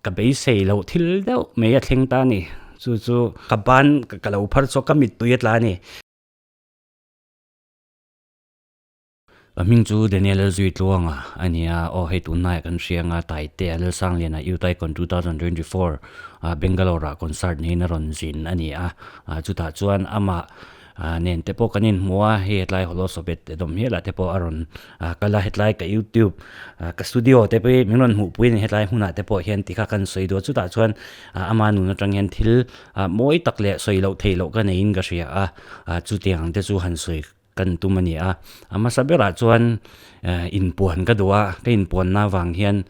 Ka beisei loh thil deuh mai a thleng ta a ni. Chu chu ka ban ka lo phar chhuak ka mittui a tla a ni. Ka hming chu Daniel Lalzuitluanga a ni a, aw hei tunhnaiah kan hria anga Taitea Lalsangliana Youth Icon 2024 Bangalore ah concert niin a rawn zin a ni a, chutah chuan amah nen te pawh kan inhmu a, hei hetlai holo sawpet te dawm hial ah te pawh a rawn kal a, hetlai ka youtube ka studio te pawh hi min rawn hmuhpui a ni hetlai hmunah te pawh hian tikha kan sawi duh a, chutah chuan ama nun atang hian thil mawi tak leh sawi loh theih loh ka neiin ka hria a, chutiang ang te chu han sawi kan tum a ni a, a hmasa berah chuan inpuan ka duh a, ka inpuanna avang hian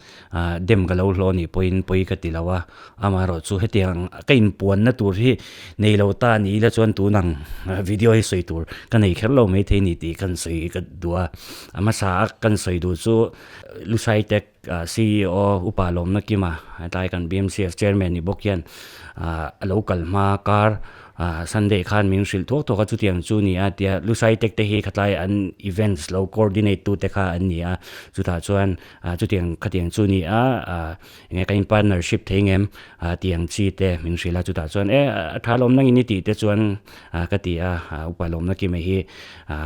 dem ka lo hlawh anih pawhin pawi ka ti lo a, amaherawh chu hetiang ka inpuanna tur hi nei lo ta ni ila chuan tunang video hi sawi tur ka nei kher lo maithei ni tih kan sawi ka duh a, a hmasa a kan sawi duh chu Lusai Tech ceo upa Lawmna Kima hetlai kan BMCF chairman ni bawk hian a lo kal hma kar Sunday khan min hrilh thuak thuak a, chutiang chu ni a tia Lusai Tech te hi khatlai an events lo coordinate tu te kha an ni a, chutah chuan chutiang khatiang chu ni a enge ka in partnership thei ngem tiang chi te min hrilh a, chutah chuan e a tha lawm nangin i tih te chuan ka ti a, upa lawmna kima hi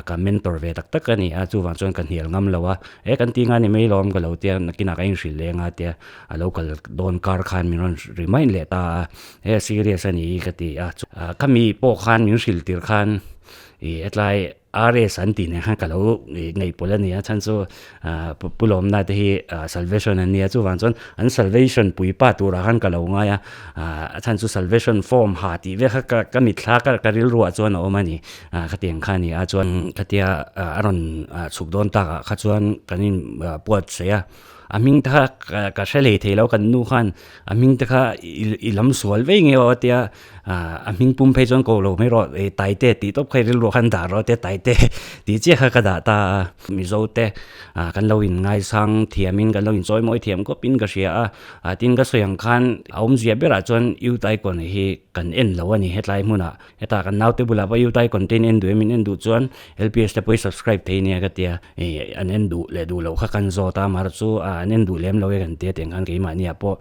ka mentor ve tak tak a ni a, chuvang chuan ka hnial ngam lo a, e kan ti nga ni mai lawm ka lo tia nakinah ka inhrilh leng a tia a lo kal dawn kar khan min rawn remind leh ta a. He serious a ni ka ti a, khami pawh khan min hrilh tir khan ih hetlai RS an tih nen khan ka lo ngaihpawlh a ni a, chhan chu Pu Lawmna te hi salvation an nia chuvang chuan an salvation puipa turah khan ka lo ngai a, a chhan chu salvation form ha tih vel kha ka mitthla ka rilruah chuan a awm a ni, khatiang kha a ni a chuan khatia a rawn chhuk dawn takah kha chuan kan in buatsaih a. A hming te kha ka hre lei thei lo kan nu khan a hming te kha i lam sual vei nge aw tia a hming pum phei chuan ko lo mai rawh ei taite tih tawp kha i rilru khan dah rawh tia taite tih chiah kha ka dah ta a mizo te kan lo in ngaisang thiam in kan lo in chawi mawi thiam khawp in ka hria a tin ka sawi ang khan a awmzia berah chuan youth icon hi kan en lo a ni hetlai hmunah. Hetah kan naute bulah pawh Youth Icon te in en duh em in en duh chuan LPS te pawh hi subscribe thei nia ka tia ih an en duh leh duh loh kha kan zawt a amaherawh chu an en duh lem lo e kan tia tiang khan keimahni ah pawh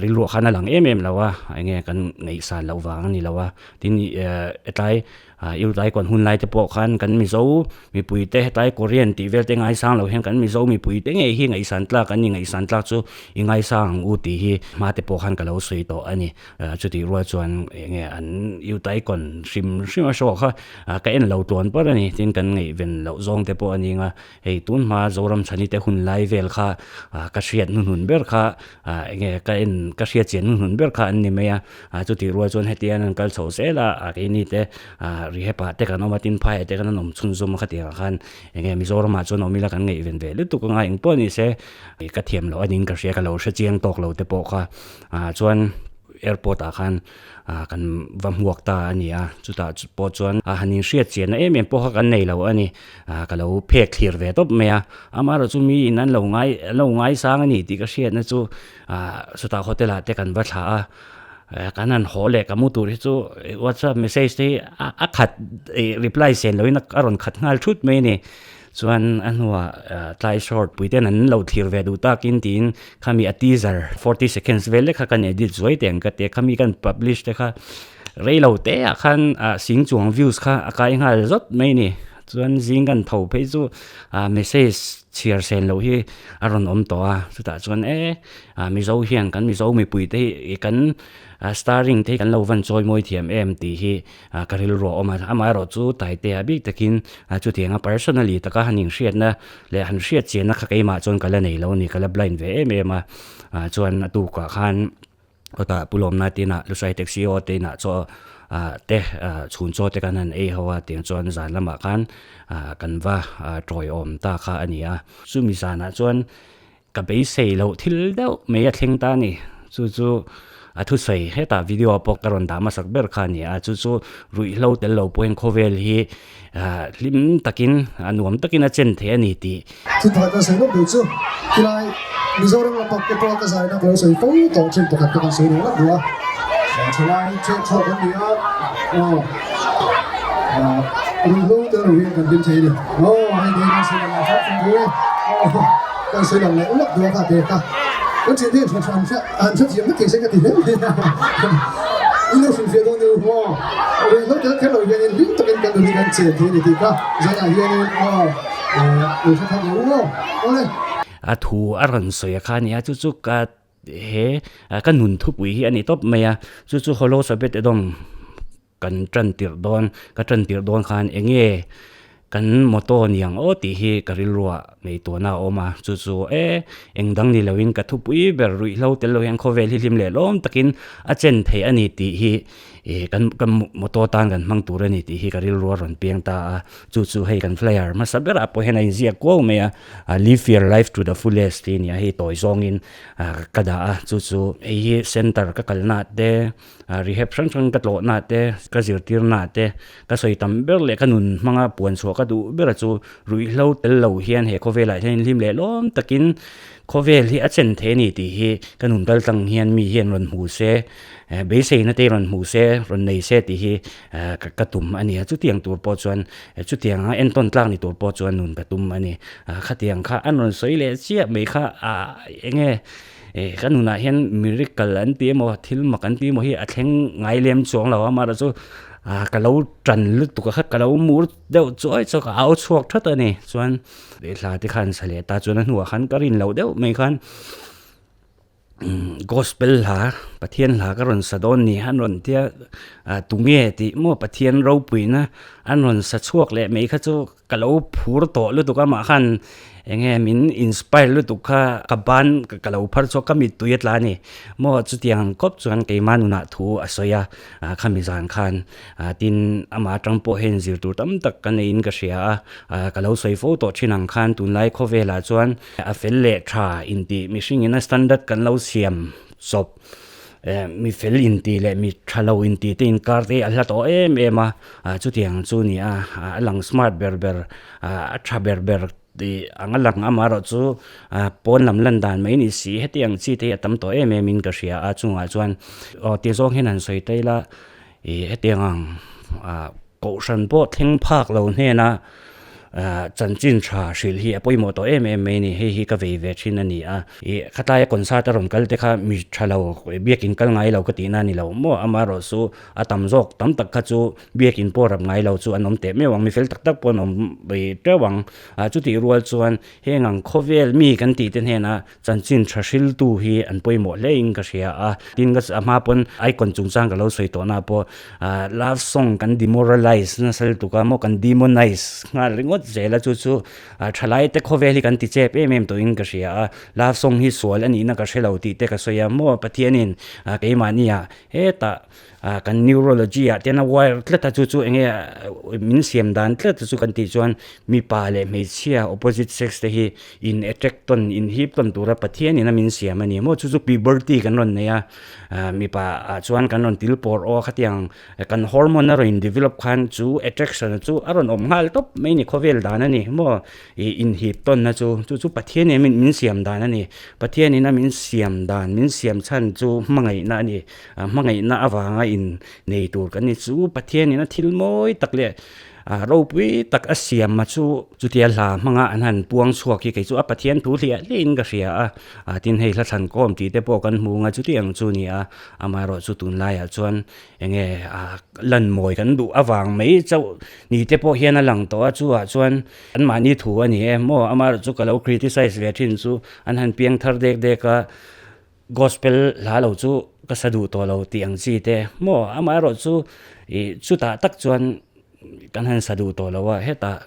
rilruah khan a lang em em lo a enge kan ngaihsan loh vang a ni lo a tin ih hetlai Youth Icon hun lai te pawh khan kan Mizo mipui te hetlai Korean tih vel te ngaisang lo hian kan Mizo mipui te ngei hi ngaihsan tlak an ni ngaihsan tlak chu i ngaisang ang u tih hi hma te pawh khan ka lo sawi tawh a ni. Chutih rual chuan eng nge an Youth Icon hrim hrim a show kha ka en lo tluan par a ni tin kan ngaihven loh zawng te pawh a ni ang a, hei tun hma Zoram Chhani te hun lai vel kha ka hriat hnuhnun ber kha eng nge ka en ka hriat chian hnuhnun ber kha an ni mai a, chutih rual chuan heti hian an kal chho zel a keini te rehab ah te kan awm a tin phaiah te kan awm chhunzawm a khatiang ah khan eng nge Mizoramah chuan awm ila kan ngaihven ve lutuk anga engpawh ni se ka thiam loh a niin ka hria ka lo hre chiang tawk lo te pawh kha. Ah chuan airport ah khan ah kan va hmuak ta a ni a chutah pawh chuan ah han inhriat chianna em em pawh kha kan nei lo a ni ah ka lo phek thlir ve tawp mai a amaherawh chu mi in an lo ngai an lo ngaisang a ni tih ka hriatna chu ah chutah hotel ah te kan va thlah a kan han haw leh ka mu tur hi chu whatsapp message te hi a khat ih reply sen loin a rawn khat nghal thut mai a ni. Chuan a hnuah tlai short pui ten an lo thlir ve duh takin tiin khami a teaser 40 seconds vel lek kha kan edit zuai teh ang ka ti a, khami kan publish te kha rei lo te ah khan sing chuang views kha a kai nghal zawt mai a ni. Chuan zing kan tho phei chu message chhiar sen loh hi a rawn awm tawh a, chutah chuan e Mizo hian kan Mizo mipui te hi kan starring te hi kan lo van chawi mawi thiam em tih hi ka rilru a awm a, amaherawh chu Taitea bik takin chutianga personally taka han inhriatna leh han hriat chianna kha keimah chuan ka la nei lo a ni, ka la blind ve em em a, chuan a tukah khan kawtah Pu Lawmna te inah Lusai Taxi aw te inah chaw te chhun chaw te kan han ei ho a tiang chuan zan lamah khan kan va tawiawm ta kha a ni a, chumi zanah chuan Ka beisei loh thil deuh mai a thleng ta a ni. Chu chu a thusawi hetah video pawh ka rawn dah hmasak ber kha a ni a, chu chu ruihhlo tel lo pawhin khawvel hi hlim takin a nuam takin a chen thei a ni tih. Thil pakhat kan sawi lawk duh chu khilai Mizoram lampang te pawh ka zaina ka lo sawi fo tawh thin pakhat te kan sawi leh lawk duh a, thalai chhuak chhuak an ni a, aw ruihhlo tel lo hian kan hlim thei a ni, aw hei ni hian kan sawi lang leh hram hram thei e, aw. Kan sawi lang leh ulak duh a kha te kha. Kan thian te hian han han hrethiam vek thei se ka ti hle mai a. In lo hrilhfiah dawn nia u aw. Ruihhlo tel kher lo hianin hlim takin kan nun hi kan chen thei a ni tih kha zanah hianin aw lo hre thar lo u aw. Awle. A thu a rawn sawi a kha a nia chu chu ka he ka nun thupui hi a ni tawp mai a chu chu Hollow Sabbath Edom Kan tan tirh dawn, ka tan tirh dawn khan eng nge kan motto ni ang aw tih hi ka rilruah ngaihtuahna a awm a, chu chu e eng dang ni loin ka thupui ber ruihhlo tel lo hian khawvel hi hlim leh lawm takin a chen theih a ni tih hi ih kan kan motto tan kan hmang tur a ni tih hi ka rilrua rawn piang ta a, chu chu hei kan flyer hmasa berah pawh hian a inziak kuau mai a, live your life to the fullest tih a ni a, hei tawi zawngin ka dah a, chu chu hei hi center ka kalnaah te. Rehab hrang hrang ka tlawhna te, ka zirtirna te, ka sawi tam ber leh ka nun hmanga puan chhuah ka duh ber a chu ruihhlo tel lo hian he khawvelah hian hlim leh lawm takin khawvel hi a chen thei a ni tih hi ka nun kal tlang hian mi hian rawn hmu se, beiseina te rawn hmu se, rawn nei se tih hi ka tum a ni a. Chutiang tur pawh chuan chutianga entawn tlak ni tur pawh chuan nun ka tum a ni. Khatiang kha an rawn sawi leh chiah mai kha eng nge. Eh ka nunah hian miracle an ti emaw thil mak an ti emaw hi a thleng ngai lem chuang lo a amaherawhchu chu ah ka lo tan lutuk a kha ka lo mur deuh chuai chu ka au chhuak that a ni chuan hla te khan sa leh ta chuan a hnuah khan ka rin loh deuh mai khan umm gospel hla Pathian hla ka rawn sa dawn ni an rawn tia ah tunge tih maw Pathian ropuina an rawn sa chhuak leh mai kha chu. Ka lo phur tawh lutuk a mah khan eng nge min inspire lutuk kha ka ban ka lo phar chhuak ka mittui a tla a ni. Maw chutiang kawp chuan keimah nunah thu a sawi a, khami zan khan tin amah atang pawh hian zir tur tam tak ka neiin ka hria a, ka lo sawi fo tawh thin ang khan tunlai khawvelah chuan a fel leh tha intih mihring ina standard kan lo siam chawp. Mi fel inti leh mi tha lo inti te inkar te hi a hla tawh em em a, chutiang chu a ni a, a lang smart ber ber a tha ber ber tih ang a lang amaherawh chu pawn lam lan dan mai ni si hetiang chi te hi a tam tawh em em in ka hria a chungah chuan aw ti zawng hian han sawi ta ila ih hetiang ang kohhran pawh thleng phak lo hnena Chanchin tha hrilh hi a pawimawh tawh em em mai a ni. Hei hi ka vei ve thin a ni a. Ih khataia concert a rawn kal te kha mi tha lo biakin kal ngai lo ka tihna a ni lo maw? Amaherawh chu a tam zawk tam tak kha chu biakin pawh rap ngai lo chu an awm teh meuh ang. Mi fel tak tak pawh an awm teuh ang. Chutih rual chuan heng ang khawvel mi kan tih te hnenah Chanchin tha hriltu hi an pawimawh hle in ka hria a, tin ka a hma pawn icon chungchang ka lo sawi tawh na pawh ah love song kan demoralize nasa lutuk a maw kan demonize nghal ringawt zel a chu chu ah thalai te khawvel hi kan ti chep em em tawhin ka hria a, love song hi sual a nihna ka hre lo tih te ka sawi a maw Pathianin ah keimahni ah hetah ah kan neurology ah te a wire tlat a chu chu eng nge min siam dan tlat chu kan tih chuan mipa leh hmeichhia opposite sex te hi in attract tawn in hip tawn tura Pathian in a min siam a ni maw chu chu puberty kan rawn nei a ah mipa ah chuan kan rawn til pawr aw khatiang kan hormone a rawn in develop khan chu attraction chu a rawn awm nghal tawp mai ni khawvel dan a ni maw ih in hip tawn na chu chu chu Pathian in min siam dan a ni Pathian in a min siam dan min siam chhan chu hmangaihna a ni. A hmangaihna avanga in nei tur kan ni chu Pathianin a thil mawi tak leh a ropui tak a siam a chu chutia hla hmanga an han puang chhuak hi kei chu a Pathian thu hliah hliahin ka hria a, a tin hei hla thlan kawm tih te pawh kan hmu ang a chutiang chu a ni a, amaherawh chu tunlaiah chuan eng nge a lan mawi kan duh avang mai chauh ni te pawh hian a lang tawh a chu ah chuan anmahni thu a ni e maw amaherawh chu ka lo criticize ve thin chu an han piang thar dek dek a. Gospel hla lo chu ka sa duh tawh lo tih ang chi te maw amaherawh chu ih chutah tak chuan kan han sa duh tawh lo a hetah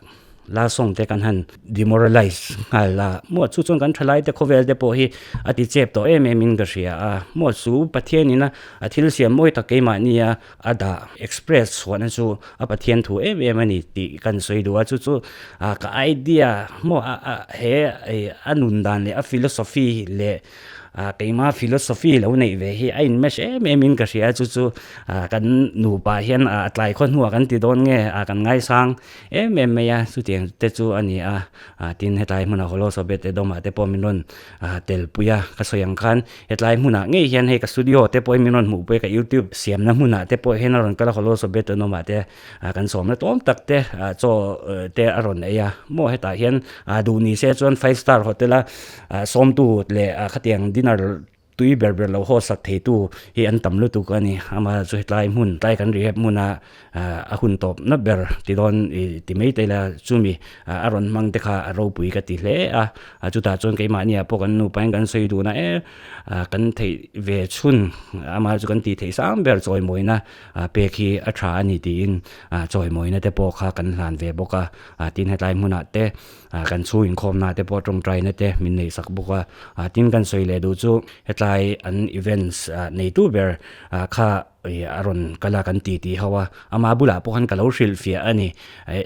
love song te kan han demoralize nghal a maw chu chuan kan thalai te khawvel te pawh hi a ti chep tawh em em in ka hria a maw chu Pathian in a a thil siam mawi tak keimahni a a dah express chhuahna chu a Pathian thu em em a ni tih kan sawi duh a chu chu ah ka idea maw a a he a nun dan leh a philosophy leh Ah keima philosophy lo neih ve hi a in match em em in ka hria chu chu ah kan nupa hian ah tlai khaw hnuah kan ti dawn nge ah kan ngaisang em em mai a chutiang te chu a ni a ah tin hetlai hmunah holo sobet edawmah te pawh min rawn ah tel pui a ka sawi ang khan hetlai hmunah ngei hian hei ka studio te pawh hi min rawn hmuh pui a ka youtube siamna hmunah te pawh hian a rawn kal a holo sobet edawmah te ah kan sawmna tawm tak te ah chaw te a rawn ei a maw hetah hian ah duh ni se chuan five star hotel a ah sawmtu leh ah khatiang dinner. dinner tui ber ber lo haw sak theitu hi an tam lutuk a ni. Ama chu hetlai hmun tlai kan rehab hmuna a hun tawp na ber ti dawn ih ti mai te ila chumi a rawn hmang te kha a ropui ka ti hle a. Chutah chuan keimahniah pawh kan nupain kan sawi dun a e kan theih ve chhun ama chu kan tih theih sang ber chawimawina pek hi a tha a ni tiin chawimawina te pawh kha kan hlan ve bawk a. Tin hetlai hmunah te kan chhung inkhawmna te pawh tawngtaina te min neih sak bawk a tin kan sawi leh duh chu hetlai an events neitu ber kha a rawn kal a kan ti tih ho a ama bulah pawh khan ka lo hrilh fiah a ni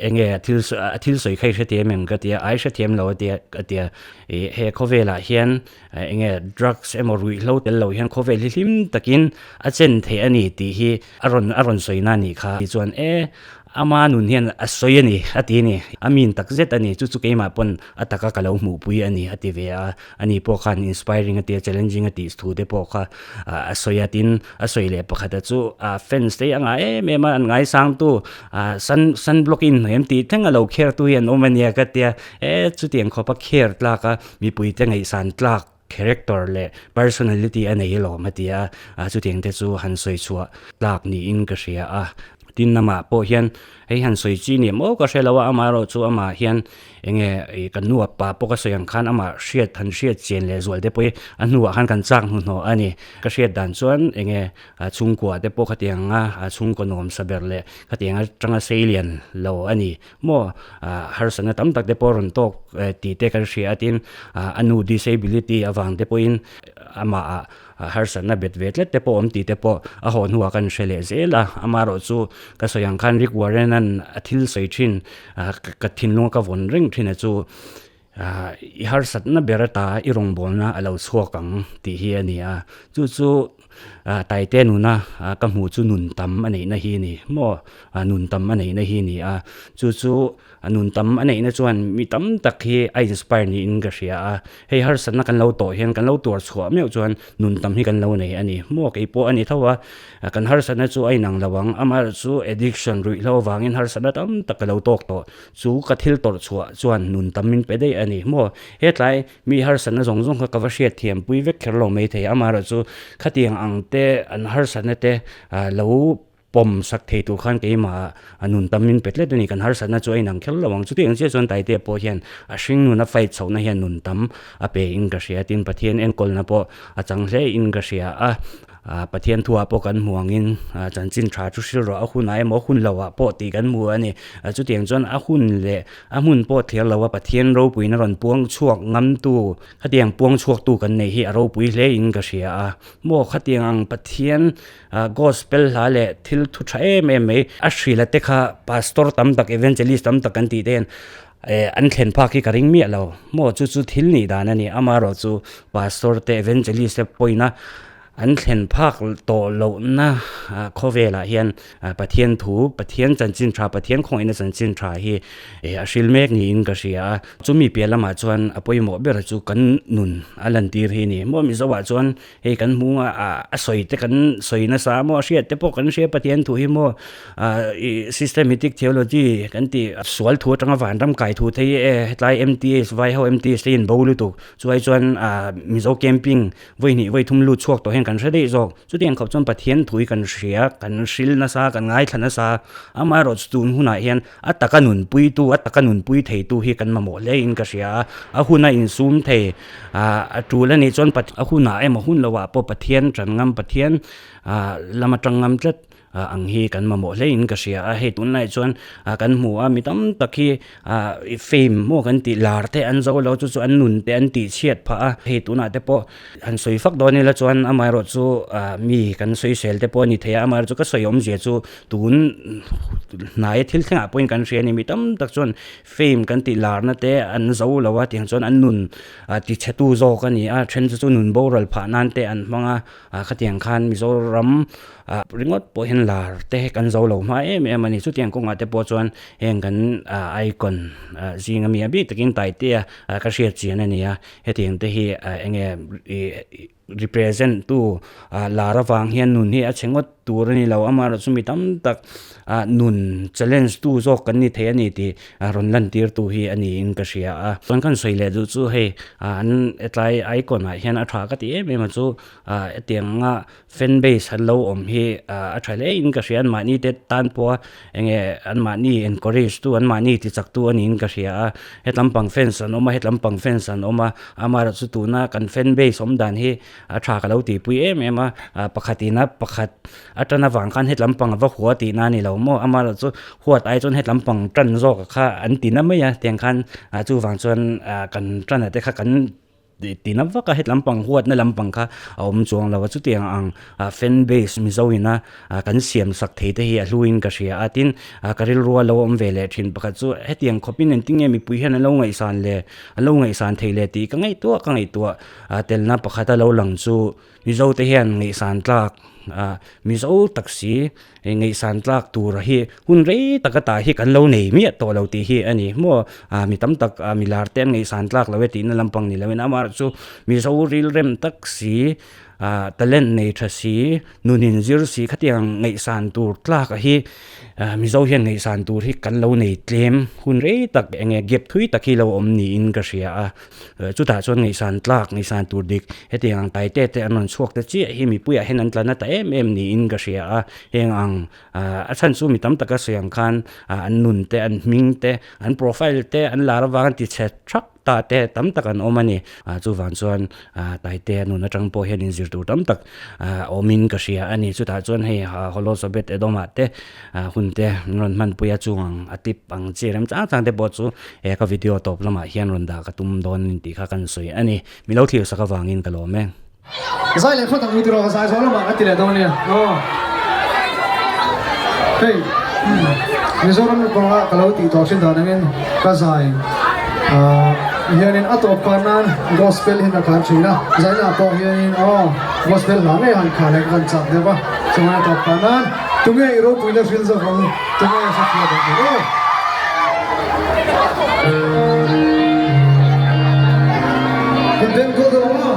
enge a thil a thil sawi kha i hrethiam em ka ti a ai hrethiam lo a tia ka ti a ih he khawvelah hian enge drugs emaw ruihhlo tel lo hian khawvel hi hlim takin a chen theih a ni tih hi a rawn a rawn sawi na a nih kha tichuan e Ama nun hian a sawi a ni, a ti a ni. A min tak zet a ni, chu chu keimah pawn a taka ka lo hmuhpui a ni, a ti ve a. Ani pawh khan inspiring a ti a, challenging a tih thu te pawh kha a sawi a. Tin, a sawi leh pakhata chu fans te hi a ngah em em a, an ngaisangtu sun sun block in hnuai tih thleng a lo kher tu hi an awm a nia ka tia. E chutiang khawpa kher tlak a, mipuite ngaihsan tlak character leh personality a nei alawm a ti a, chutiang te chu han sawi chhuah tlak niin ka hria a. Tin lamah pawh hian hei han sawi chi ni maw ka hre lo a, amaherawh chu amah hian enge ih ka nu pa pawh ka sawi ang khan amah hriat han hriat chian leh zual te pawh hi a hnuah khan kan chak hnuhnawh a ni. Ka hriat dan chuan enge chhungkua te pawh khatiang anga chhungkaw nuam sa ber leh khatiang atanga sei lian lo a ni. Maw harsatna tam tak te pawh rawn tawk tih te kan hria a tin a nu disability avang te pawhin amah ah harsatna bet ve tlat te pawh awm tih te pawh a haw hnuah kan hre leh zel a amaherawh chu ka sawi ang khan Rick Warren an a thil sawi thin ka thinlunga ka vawn reng thin a chu i harsatna ber ata i rawngbawlna a lo chhuak ang tih hi a ni a chu chu Taite nuna ka hmuh chu nun tam a neihna hi a ni maw nun tam a neihna hi a ni a chu chu nun tam a neihna chuan mi tam tak hi a inspire niin ka hria a hei harsatna kan lo tawh hian kan lo tuar chhuah meuh chuan nun tam hi kan lo nei a ni maw keipawh a ni tho a kan harsatna chu a inang lo ang amaherawhchu chu addiction ruihhlo avangin harsatna tam tak ka lo tawk tawh Chu ka thil tawrh chhuah chuan nun tam min pe daih a ni maw? Hetlai mi harsatna zawng zawng kha ka va hriat thiam pui vek kher lo mai thei. Amaherawh chu khatiang ang te an harsatna te lo pawm sak thei tur khan keimah nun tam min pe tlet a ni. Kan harsatna chu a inang kher lo ang. Chutiang chiah chuan Taitea pawh hian a hring nun a fight chhohna hian nun tam a pe in ka hria. Tin, Pathian enkawlna pawh a chang hle in ka hria a. Pathian thuah pawh kan hmu angin chanchin tha chu hril rawh a hunah emaw hun lohah pawh tih kan hmu a ni. Chutiang chuan a hun leh a hmun pawh thlir loha Pathian ropuina rawn puang chhuak ngamtu khatiang puang chhuaktu kan nei hi a ropui hle in ka hria a. Maw khatiang ang Pathian gospel hla leh thil thu tha em em mai a hrila te kha pastor tam tak evangelist tam tak kan tih te hian an thlen phak hi ka ring miah lo. Maw chu chu thil nih dan a ni. Amaherawh chu pastor te evangelist te pawhin a An thlen phak tawh lohna khawvelah hian Pathian thu, Pathian chanchin tha, Pathian khawngaihna chanchin tha hi a hril mek niin ka hria a. Chumi piah lamah chuan a pawimawh ber chu kan nun a lantir hi a ni. Maw Mizoah chuan hei kan hmung a, a sawi te kan sawi nasa maw, a hriat te pawh kan hria Pathian thu hi maw systematic theology kan tih sual thu atanga vanram kai thu te hi e hetlai MTS vai ho MTS te hi an bo lutuk. Chuai chuan Mizo camping Vawi hnih vawi thum lut chhuak tawh hian kan hre daih zawk. Chutiang khawp chuan Pathian thui kan hria, kan hril nasa, kan ngaithla nasa. Amaherawh chu tun hunah hian a taka nunpuitu, a taka nunpui theitu hi kan mamawh hle in ka hria a. A huna insum thei, a tul a nih chuan a hunah emaw hun lohah pawh Pathian tan ngam, Pathian lama tang ngam tlat. ang hi kan mamawh hle in ka hria a, hei tunlai chuan kan hmu a mi tam tak hi fame maw kan tih lar te an zo lo chu chu an nun te an tih chhiat phah a, hei tunah te pawh han sawi fak dawn ila chuan amaherawh chu mi kan sawisel te pawh a ni thei a, amaherawh chu ka sawi awmzia chu tun hnaia thil thlengah pawhin kan hria a ni, mi tam tak chuan fame kan tih larna te an zo lo a tiang chuan an nun tichhetu zawk a ni a, then chu chu nun boral phah nan te an hmang a. Ah khatiang khan Mizoram ah ringawt pawh hian lar te kan zo lo hma em em a ni. Chutiang kawngah te pawh chuan heng kan ah icon ah zing ami a bik takin Taitea ah ka hriat chian a ni a. Hetiang te hi ah eng nge ih. represent tu lar avang hian nun hi a chhe ngawt tur a ni lo amaherawh chu mi tam tak nun challenge tu zawk kan ni thei a ni tih rawn lantir tu hi a niin ka hria a. Chuan kan sawi leh duh chu hei an hetlai icon ah hian a tha ka ti em em a chu hetiang anga fan base an lo awm hi a tha hle in ka hria anmahni te tan pawha eng nge anmahni encourage tu anmahni ti chak tu a niin ka hria a hetlam pang fans an awm a hetlam pang fans an awm a amaherawh chu tuna kan fan base awm dan hi a tha ka lo tihpui em em a pakhat ina pakhat atana vang khan hetlam pang a va hua tihna a ni lo maw amaherawh chu huat ai chuan hetlam pang tan zawk kha an ti na mai a tiang khan chuvang chuan kan tan a te kha kan Ti na vak a hetlam pang huatna lampang kha a awm chuang lo a chutiang ang fan base Mizo ina kan siam sak thei te hi a hluin ka hria a tin ka rilrua lo awm ve leh thin pakhat chu hetiang khawpin engtin nge mipui hian an lo ngaihsan le an lo ngaihsan thei le tih ka ngaihtuah ka ngaihtuah telna pakhata lo lang chu Mizo te hian ngaihsan tlak Mizo tak si ngaihsan tlak tur hi hun rei taka tah hi kan lo nei miah tawh lo tih hi a ni maw mi tam tak mi lar te an ngaihsan tlak lo e tihna lampang ni loin amaherawh chu Mizo rilrem tak si talent nei tha si nun inzir si khatiang ngaihsan tur tlak hi Mizo hian ngaihsan tur hi kan lo nei tlem hun rei tak eng nge gap thui tak hi lo awm niin ka hria a. Chutah chuan ngaihsan tlak, ngaihsan tur dik hetiang ang taite te an rawn chhuak ta chiah hi mipuiah hian an tla na ta em em niin ka hria a. Heng ang a chhan chu mi tam taka sawi ang khan an nun te, an hming te, an profile te an lar avang an ti chhe thak ta te tam tak an awm a ni. Chuvang chuan taite a nun atang pawh hian inzir tur tam tak awmin ka hria a ni. Chutah chuan hei Holosobet Edomah te hun te an rawn hmanpui a chung ang a tip ang chi rem chang chang te pawh chu he ka video tawp lamah hian rawn dah ka tum dawn a ni tih kha kan sawi a ni. Mi lo thlir sak avangin ka lawm e. Zai leh phawt ang u tiraw ka zai zawh lamah ka ti leh dawn nia aw. Hei Mizoram kawngah ka lo tih tawh thin dan angin ka zai hianin a tawp kar nan gospel hian ka khar thin a zainah pawh hianin aw gospel hla ngei han khar leh ka kan chak deuh a chuan a tawp kar nan Tunge i ropuina hril zawk ang tunge hrethiam ang tih aw. Kan beng kual deuh ang a.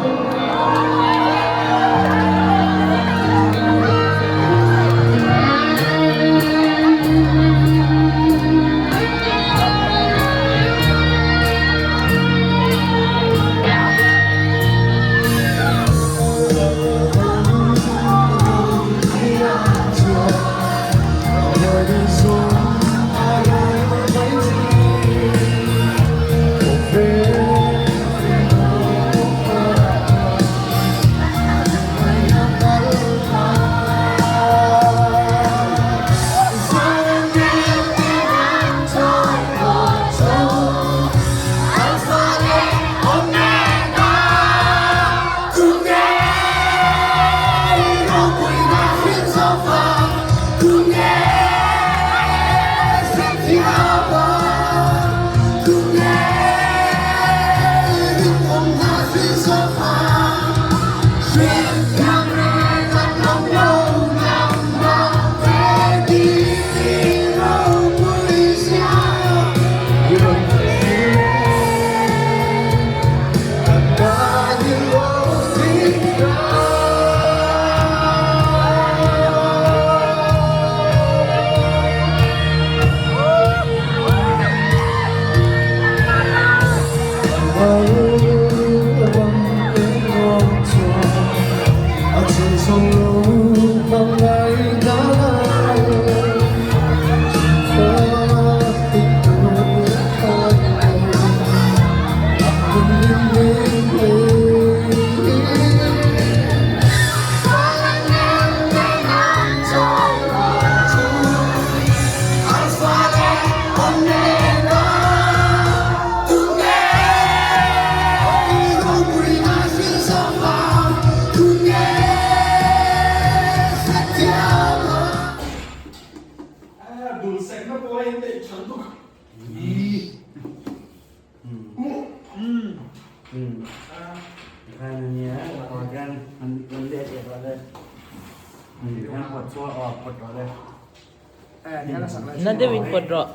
Na deuhin pawt rawh.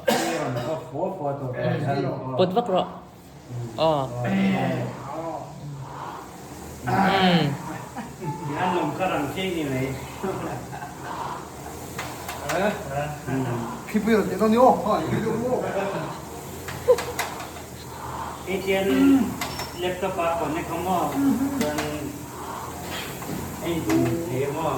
Pawt vak rawh. Aw. Khipui rawn teh dawn ni aw. ATM laptop a connect a maw chuan a in hmu thei a maw.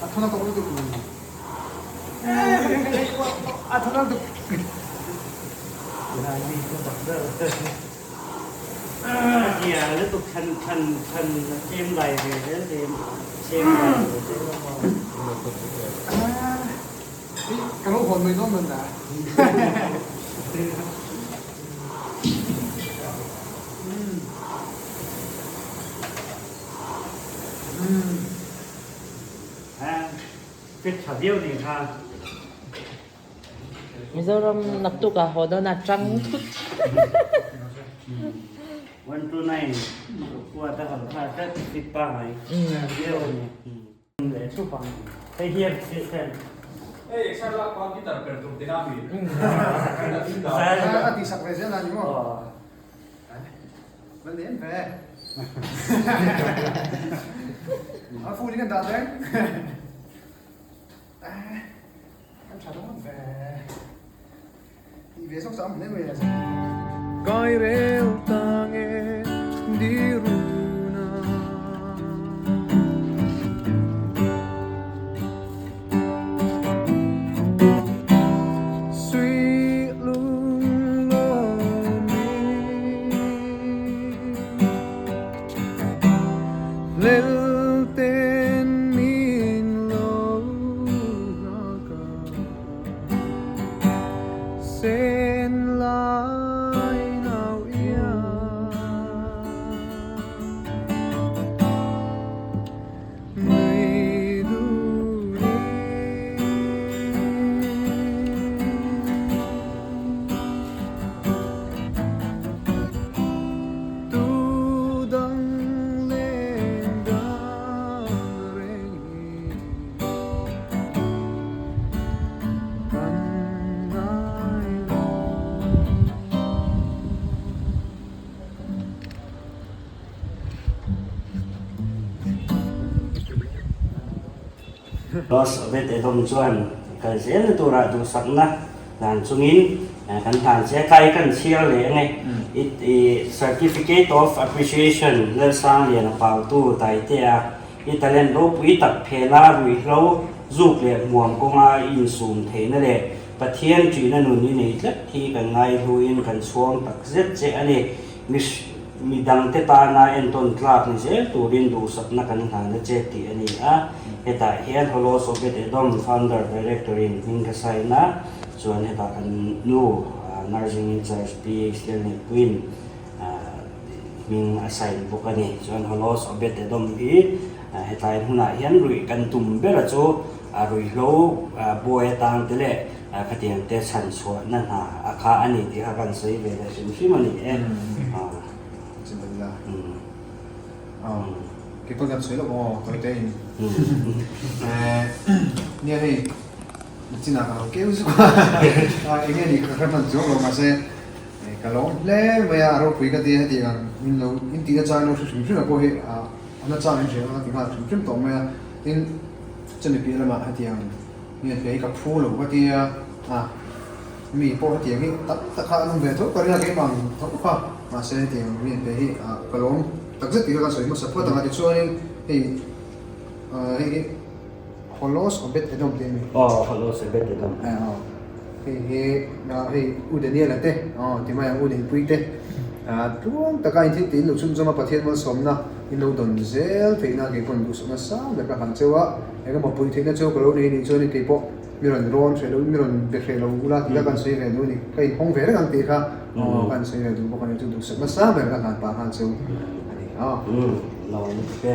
A thuna tawk lutuk. A thuna lutuk. Zia lutuk than than than tlem lai ve zel tlem tlem lai ve zel a maw. Ka lo hawn mai dawn dawn na. Fit tha viau ni kha. Mizoram naktuk ah haw dawn a tang thut. 129 khua ta kan kha tlat fit pa ngai viau a ni. Leh thup ang hei hian thil hian. Hei exer lak pawn guitar per tur tina mi. A ti sak ve zel a ni maw? Val nem ve. A phone in kan dah reng. Kan tha dawn ve. Tih ve zawk chu a awm hle mai a. Kai rel ta nge diruna. Sui lung lo mi. Lel ten min lo nghak a. Sen lai nau ia. Nui duri. Tu dang leng dang reng hi. Kan ngai lo. Los Obed-Edom chuan kal zelna turah duhsakna hlan chungin kan hlan che a, kai kan chhiar leh ange. I Certificate of Appreciation Lalsangliana Pautu Taitea i talent ropui tak phena ruihhlo zuk leh hmuam kawnga i insum theihna leh Pathian ṭihna nun i nei tlat hi kan ngaihluin kan chhuang tak zet che a ni. Mi dangte tana entawn tlak ni zel turin duhsakna kan hlan a che tih a ni a. Hetah hian Holos Obed-Edom, Founder Director in hming ka sign a, chuan hetah kan nu Nursing in Charge PH Lalneihpuiin hming a sign bawk a ni. Chuan Holos Obed-Edom hi hetlai hmunah hian ruih kan tum ber a chu ruihhlo buai atang te leh Khatiang te chhan chhuahna hna a kha a ni tih kha kan sawi ve leh hrim hrim a ni e. Chimbalila. Kei pawh kan sawi lo aw tawi te in. Nia hei chinah ka lo keu zuk a enge ni ka hre hman chuang lo mahse ka lawm hle mai a a ropui ka ti a hetiang ang min lo in tihna chang lo hre hrim hrim a pawh hi a na chang in hria ang a ti nghal hrim hrim tawh mai a tin chumi piah lamah hetiang Nge kei ka phu lo ka tia a, mi pawh hetiang hi tam tak kha an awm ve tho ka ring a, keimah ang tho kha mahse hetiang mi an pe hi ka lawm takzet tih kha ka sawi hmasa phawt ang a tichuanin hei hei hi Holos Obed Edom tih a ni. Aw Holos Obed Edom. Aw hei hi hei U Daniel-a te aw ti mai ang U Neihpuii te tluang taka in thil tih in lo chhunzawm a Pathian malsawmna in lo dawn zel theihna kei pawn duhsakna sang ber ka hlan cheu a. Engemaw pui theihna chu ka lo nei anih chuan kei pawh mi rawn rawn hreh lo, mi rawn be hreh lo ula tih kha kan sawi ve duh a ni. Ka inhawng ve reng ang tih kha aw kan sawi ve duh bawk a ni. Chu duhsak nasa ber ka hlan pah nghal chu a ni a. Lo ni tuk e.